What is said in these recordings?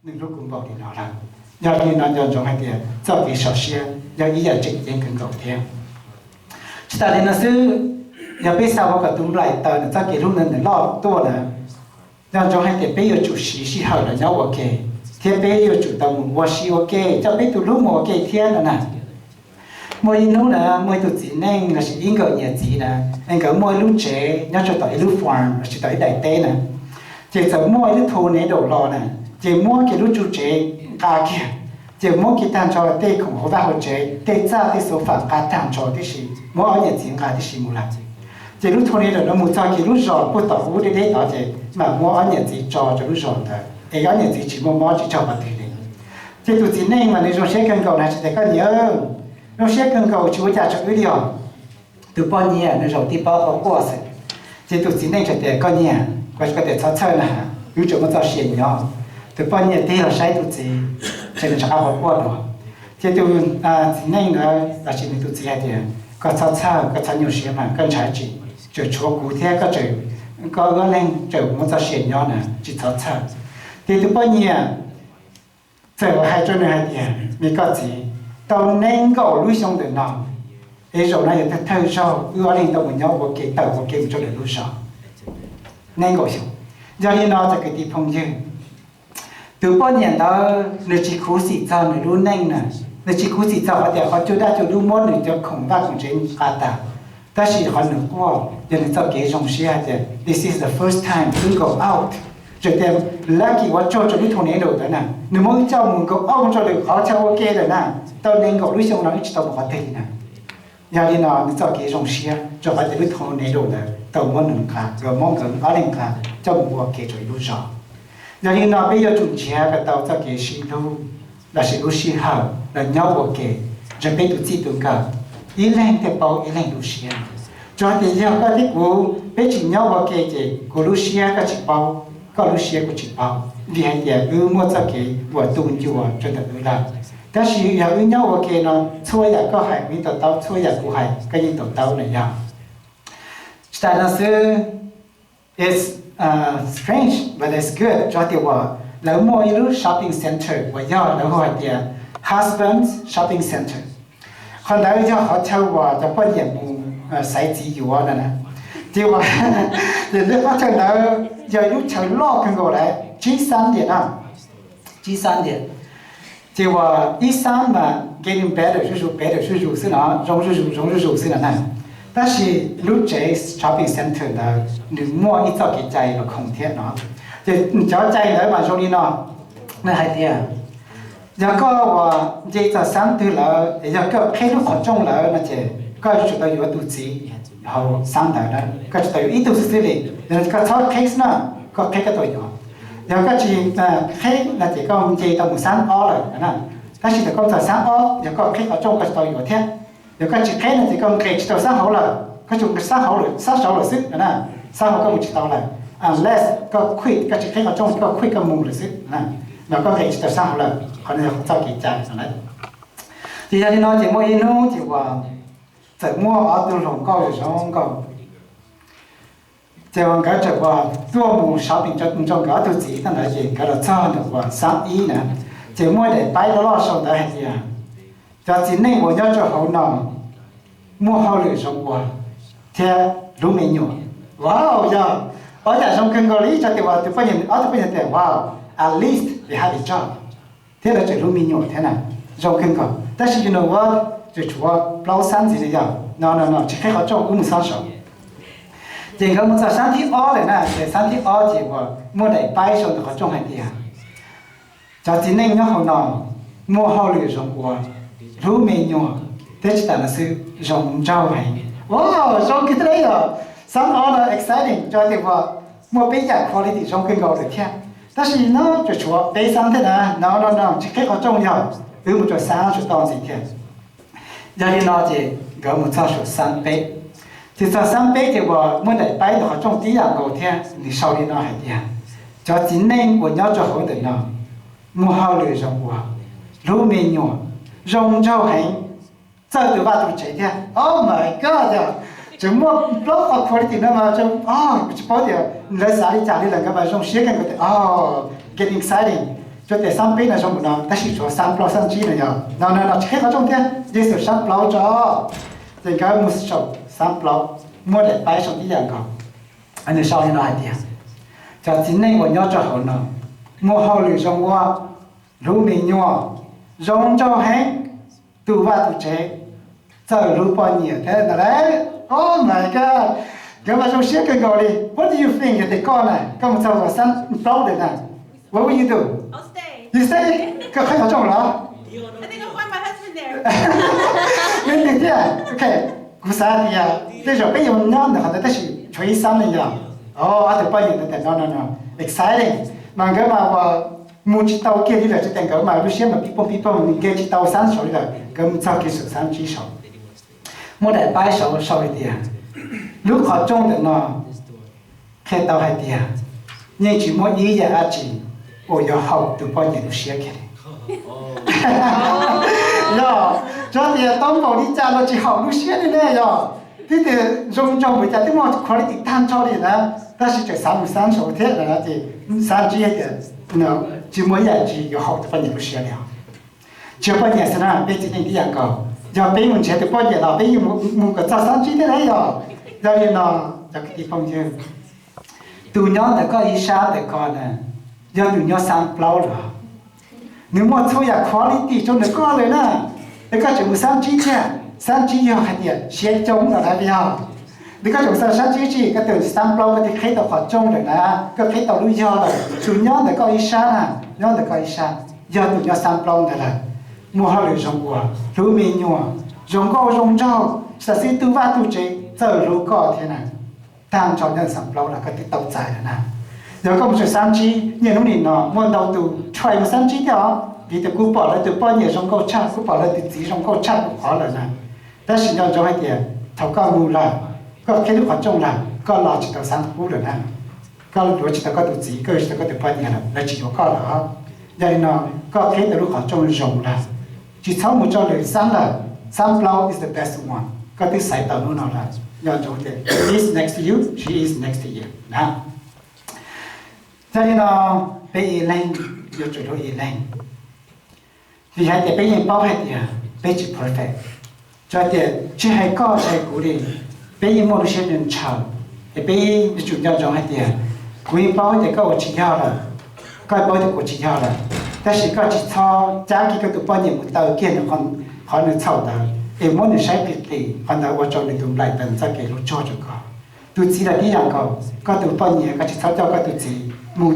nws hlub kuv npaum li no lawm. Yog li no nco ntsoov hais tias txoj kev sov siab yog ib yam tseem ceeb kawg nkaus thiab. Tsis tas li no xwb, yog peb xav ua kom tus nplaim taws nws txoj kev hlub ntawd nws loj tuaj lawm, nco ntsoov hais tias peb yuav tsum siv sij hawm los nyob ua ke, thiab peb yuav tsum tau mus ua si ua ke, coj peb tus hlub mus ua ke thiab no na. Muaj ib hnub na, muaj ib tug txiv neej lossis ib nkawm niam txiv na, es nkawd muaj ib lub tsev nyob rau tom ib lub farm lossis tom ib daim teb na. Ces txawm muaj ib lub tornado los na, ces muab kiag lub tsev nqa kiag, ces muab kiag tag nrho tej khoom hauv vaj hauv tsev, tej txaj tej sofa nqa tag nrho tib si, muab ob niam txiv nqa tib si mus lawm. Ces lub tornado no mus txog kiag lub zos puag tom ub deb deb tod ces mam muab ob niam txiv tso rau lub zos ntawd es ob niam txiv tsis muaj mob tsis raug qhov twg li. Ces tus txiv neej mas nws zoo siab kawg nkaus na, tsis tas koj niam, zoo siab kawg nkaus tsis ua cas rau wb li os. Tus poj niam nws zaum tib pob quaj quaj xwb. Ces tus txiv neej txawm tias koj niam, kuv tias txhob txhawj na, wb tseem muaj txoj sia nyob. Tus poj niam tig los saib tus txiv, ces nws rov qab quaj quaj dua. Ces tus txiv neej ntawd los sis nws tus txiv hais tias koj txhob txhawj, koj txhob nyuaj siab mas, koj ntshai tsis, tseem tshuav kuv thiab koj, koj ob leeg tseem muaj txoj sia nyob na, tsis txhob txhawj. Ces tus poj niam txawm hais rau nws hais tias me koj txiv, tau nees nkaum lub xyoo ntawm no, es zaum no yog thawj thawj zaug wb ob leeg tau mus nyob ua ke tawm ua ke mus rau lwm lub zos. Nees nkaum xyoo. Yog li no cov kwv tij phooj ywg, tus poj niam ntawd nws tsis khuv xim txog nws lub neej na, nws tsis khuv xim txog qhov tias qhov cua dab cua dub muab nws cov khoom vaj khoom tsev nqa tas, tab sis qhov nws quaj yog nws txoj kev zoo siab hais tias this is the first time wb go out. Tseem tias lucky, ua tsaug rau lub tornado ntawd na, nws muab wb coj mus go out rau lwm qhov chaw ua ke lawm na, tau nees nkaum lub xyoo no wb tsis tau mus qhov twg li na. Yog li no nws txoj kev zoo siab rau qhov tias lub tornado ntawd tau muab nws nqa, muab nkawd ob leeg nqa coj mus ua ke rau ib lub zos. Yog li no peb yuav tsum nrhiav kom tau txoj kev sib hlub lossis lub sij hawm los nyob ua ke nrog peb tus txij tus nkawm, ib leeg thiaj paub ib leeg lub siab. Tsuas hais tias yog koj thiab kuv peb tsis nyob ua ke ces kuv lub siab koj tsis paub, koj lub siab kuv tsis paub, vim hais tias wb muaj txoj kev uas tu ncua rau ntawm wb lawm. Tab sis yog wb nyob ua ke no, txhua yam koj hais kuv yeej to taub, txhua yam kuv hais koj yeej to taub na yog. Tsis tas no xwb, it's strange but it's good, tsuas hais tias uas lawv muaj ib lub shopping center uas yog lawv hu hais tias husband's shopping center. Qhov ntawd yog qhov chaw uas cov poj niam mus xaiv txiv yuav no na. Ces uas ces lub qhov chaw ntawd yog ib lub chaw loj kawg nkaus lawm, tsib xab tiam na, tsib xab tiam. Ces uas ib xab mas getting better zuj zus, better zuj zus xwb no, zoo zuj zus, zoo zuj zus xwb no na. Tab sis lub tsev shopping center ntawd nws muaj ib txoj kev cai los khoom thiab no. Ces cov cai ntawd mas zoo li no, nws hais tias yog koj uas nce txog xab twg lawm es yog koj qheb lub qhov rooj lawm no ces koj yuav tsum tau yuav tus txiv hauv xab ntawd na, koj tsis tau yuav ib tug xwb xwb li. Yog koj txhob qheb xwb na, koj qheb koj tau yuav. Yog koj tsis qheb no ces koj nce tau mus xab ob lawm na. Tab sis thaum koj txog xab ob, yog koj qheb qhov rooj koj tsis tau yuav thiab. Yog koj tsis qheb no ces koj nqes tsis tau xab hauv lawm, koj tsuas nqes xab hauv lawm, xab saud lawm xwb na. Xab hauv koj mus tsis tau lawm, unless koj quit, koj tsis qheb qhov rooj, koj quit koj mus lawm xwb na, mas koj nqes tsis tau xab hauv lawm. Qhov no yog txoj kev cai no na. Ces yog li no ces muaj ib hnub ces uas txawm muaj ob tug hluas nkauj zoo nkauj, ces uas nkawd txawm uas tuaj mus shopping rau nkawd ob tug txiv ntawd, ces nkawd los txog ntawm uas xab ib na, ces muaj daim paib loj loj sau ntawd hais tias cov txiv neej uas nyob rau hauv no muaj hauj lwm zoo ua thiab hlub me nyuam. Wow, yog ob yam zoo kawg nkaus li, tsuas tias uas tus poj niam, ob tug poj niam tias wow, at least they have a job, thiab lawv tseem hlub me nyuam thiab na, zoo kawg nkaus. Tab sis you know what, tseem tshuav plaub xab ntxiv li yog no no no, tsis qheb qhov rooj, wb mus xab saud. Ces nkawd mus txog xab thib ob lawm na, ces xab thib ob ces uas muaj daim paib sau ntawm qhov rooj hais tias cov txiv neej nyob hauv no muaj hauj lwm zoo ua, hlub me nyuam, thiab tsis tas no xwb, zoo nraug heev. Wow, zoo kawg thiab li yog. Xab ob no exciting, tsuas tias uas muaj peb yam quality zoo kawg nkaus lawm thiab. Tab sis no tsuas tshuav peb xab thiab na, no no no, tsis qheb qhov rooj, yog wb mus rau xab tshuav tau ntxiv thiab. Yog li no ces nkawd mus txog saum xab peb. Ces txog xab peb ces uas muaj daim paib ntawm qhov rooj tib yam nkaus thiab, nws sau li no hais tias cov txiv neej uas nyob rau hauv ntawm no muaj hauj lwm zoo ua, hlub me nyuam, zoo nraug heev, txawj tus vaj tus tsev thiab. Oh my god, yog tseem muaj plaub qhov quality no mas, kuv tsis paub tias lawv xav li cas li lawm, nkawd mas zoo siab kawg nkaus tias, oh, getting exciting. Xyov tias xab peb no zoo npaum no tab sis tsuas xab plaub xab tsib no yog no no no tsis qhib qhov rooj thiab, Yexus xab plaub tso. Ces nkawd mus saum xab plaub, muab daim paib saum tib yam nkaus. Nws sau li no hais tias, cov txiv neej uas nyob rau hauv no muaj hauj lwm zoo ua, hlub me nyuam, zoo nraug heev, tu vaj tu tsev, txawj hlub poj niam thiab ntawd lauj. Oh my God, nkawd mas zoo siab kawg nkaus li. What do you think yog tias koj na, koj mus txog uas xab plaub lawm na? What will you do? You stay? Koj qhib qhov rooj los? Me ntsis thiab. Ok, kuv xav tias tej zaum peb yuav nyob ntawm qhov ntawd tab sis tshuav ib xab neeg yog, ob tug poj niam ntawd tias no no no, exciting, mas nkawd mas mus tsis tau kiag li lawm, tsis tias nkawd mas lub siab mas pib poog pib poog, nkawd tsis tau xab saud li lawm, nkawd mus txog kiag saum xab tsib saud. Muab daim paib saud sau hais tias, lub qhov rooj ntawm no qhia tau hais tias yeej tsis muaj ib yam dab tsi uas yuav haum tus poj niam lub siab kiag li. Yog, tsuas tias tau npaum li cas los tsis haum lub siab li ne yog. Twb tias zoo nraug npaum cas twb muaj quality tag nrho li na, tab sis tseem xav mus xab saud thiab no ces xab ntsib hais tias tsis muaj ib yam tsis yuav haum tus poj niam lub siab li os. Tsis yog poj niam xwb na, peb txiv neej tib yam nkaus. Yog peb mus nrhiav tus poj niam los peb yeej mus kom txog xab ntsib thiab na yog. Yog li no, cov kwv tij phooj ywg, tus nyob ntawm koj ib sab ntawm ko na, yog tus nyob xab plaub lawm. Nws muaj txhua yam quality rau ntawm koj lawm na. Es koj tseem mus xab ntsib thiab, xab ntsib yog hais tias siab coob no na yog. Nws koj tseem mus xab ntsib tsis, koj tus xab plaub koj twb qhib tau qhov rooj lawm na, koj qhib tau lub yog lawm. Tus nyob ntawm koj ib sab na, nyob ntawm koj ib sab, yog tus nyob xab plaub ntawd lawm. Muaj hauj lwm zoo ua, hlub me nyuam, zoo nkauj zoo nraug, xav xwb tu vaj tu tsev, txawj hlub koj thiab na. Tag nrho nyob xab plaub los koj twb tau txais lawm na. Yog koj mus txog xab ntsib, niaj hnub nim no muaj ntau tus try mus xab ntsib thiab os, vim tias kuv pom lawv tus poj niam zoo nkauj tshaj, kuv pom lawv tus txiv zoo nkauj tshaj kuv qhov lawm na. Tab sis nco ntsoov hais tias thaum koj mus lawm, koj qhib lub qhov rooj lawm, koj los tsis tau xab qub lawm na. Koj yuav tsis tau koj tus txiv, koj yuav tsis tau koj tus poj niam lawm, lawv tsis yuav koj lawm os. Yog li no, koj qhib tau lub qhov rooj zoo lawm, tsis txhob mus rau lwm xab lawm. Xab plaub is the best one, koj twb xaiv tau hnub no lawm. Nco ntsoov tias he is next to you, she is next to you na. Yog li no, peb ib leeg yuav tsum hlub ib leeg. Vim hais tias peb yeej paub hais tias peb tsis perfect, tsuas tias tsis hais koj tsis hais kuv li, peb yeej muaj lub siab ntshaw. Es peb yuav tsum nco ntsoov hais tias kuv yeej paub tias koj ua tsis yog lawm, koj paub tias kuv tsis yog lawm, tab sis koj tsis txhob cab kiag koj tus poj niam mus taw kiag nws qhov nws txhaum ntawd es muab nws saib qis qis, qhov ntawd ua rau nws tus nplaim taws txoj kev hlub tsuag rau koj. Tus txiv los tib yam nkaus, koj tus poj niam koj tsis txhob coj koj tus txiv mus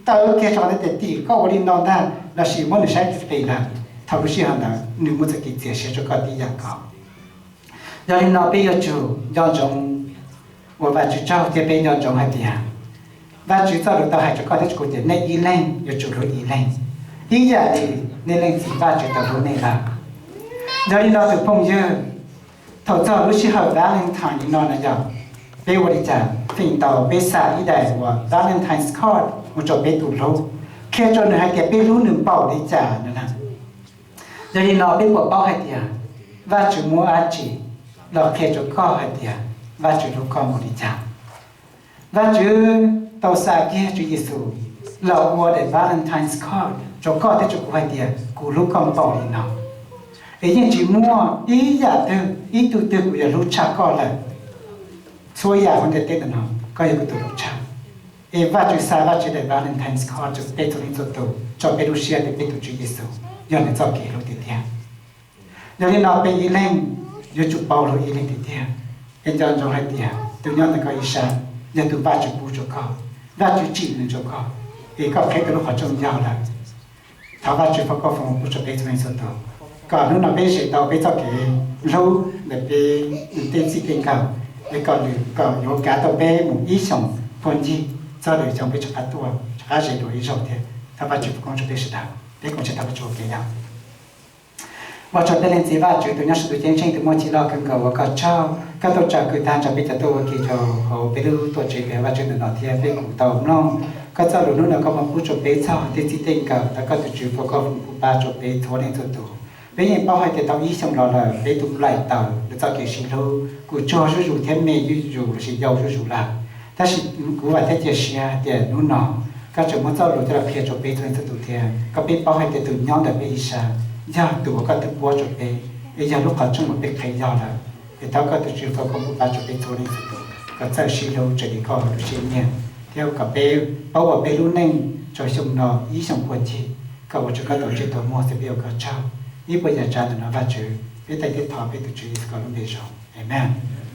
taw kiag rau qhov ntawd tias tim koj ua li no ntag lossis muab nws saib qis qis ntag. Thaum lub sij hawm ntawd nws muaj txoj kev txias siab rau koj tib yam nkaus. Yog li no peb yuav tsum nco ntsoov ua Vajtswv tsaug thiab peb nco ntsoov hais tias Vajtswv txoj lus tau hais rau koj thiab rau kuv tias nej ib leeg yuav tsum hlub ib leeg, ib yam li nej leej txiv Vajtswv tau hlub nej ntag. Yog li no tus phooj ywg, thaum txog lub sij hawm Valentine li no na yog, peb ua li cas? Feem ntau peb xa ib daim uas Valentine's card mus rau peb tus hlub, qhia rau nws hais tias peb hlub nws npaum li cas no na. Yog li no peb puas paub hais tias Vajtswv muab dab tsi los qhia rau koj hais tias Vajtswv hlub koj npaum li cas? Vajtswv tau xa kiag Tswv Yexus los ua daim Valentine's card rau koj thiab rau kuv hais tias kuv hlub koj npaum li no. Es yeej tsis muaj ib yam twg ib tug twg uas yuav hlub tshaj koj lawm. Txhua yam hauv ntiaj teb ntawm no koj yog kuv tus hlub tshaj. Es Vajtswv xa Vajtswv daim Valentine's card rau peb txhua leej txhua tus, rau peb lub siab tias peb tus Tswv Yexus yog nws txoj kev hlub tiag tiag. Yog li no peb ib leeg yuav tsum paub hlub ib leeg tiag tiag. Es nco ntsoov hais tias tus nyob ntawm koj ib sab yog tus Vajtswv pub rau koj, Vajtswv tsim nws rau koj, es koj qhib tau lub qhov rooj yog lawm. Thov Vajtswv foom koob foom hmoov pub rau peb txhua leej txhua tus, kom hnub no peb zem tau peb txoj kev hlub ntawm peb tej txij tej nkawm, es kom nws kom yuav kav tau peb mus ib xyoos puag ncig txog lwm xyoo peb rov qab tuaj rov qab zem dua ib zaug thiab. Thov Vajtswv foom koob rau peb sawv daws. Peb koom siab thov Vajtswv ua ke yog. Ua tsaug peb leej Txiv Vajtswv tus nyob saum ntuj ceeb tsheej tus muaj txim loj kawg nkaus uas koj tsaug, koj tau tsa kwv tag nrho peb cov tuaj ua ke rau hauv peb lub tuam tsev pem Vajtswv ntawm no thiab peb kuj tau mloog koj txoj lus hnub no koj muab pub rau peb txog tej txij tej nkawm, thov koj tus Tswv foom koob foom pub pab rau peb txhua leej txhua tus. Peb yeej paub hais tias tau ib xyoos los lawm peb tus nplaim taws nws txoj kev sib hlub kuj tsuag zuj zus thiab me zuj zus lossis yau zuj zus lawm. Tab sis kuv vam thiab cia siab tias hnub no Koj tseem muab txoj lus coj los qhia rau peb txhua leej txhua tus thiab. Koj peb paub hais tias tus nyob ntawm peb ib sab yog tus uas koj twb pub rau peb, es yog lub qhov rooj uas peb qhia yog lawm. Es thov koj tus Tswv tau koj pub pab rau peb txhua leej txhua tus kom txawj sib hlub raws li koj lub siab nyiam, thiab kom peb paub ua peb lub neej rau xyoo no ib xyoo puag ncig, kom ua rau koj tau ntsej tau muag thiab peb ua koj tsaug ib puas yam tsav ntawm no Vajtswv. Peb teb thov peb tus Tswv Yexus Khetos lub npe zoo, amees.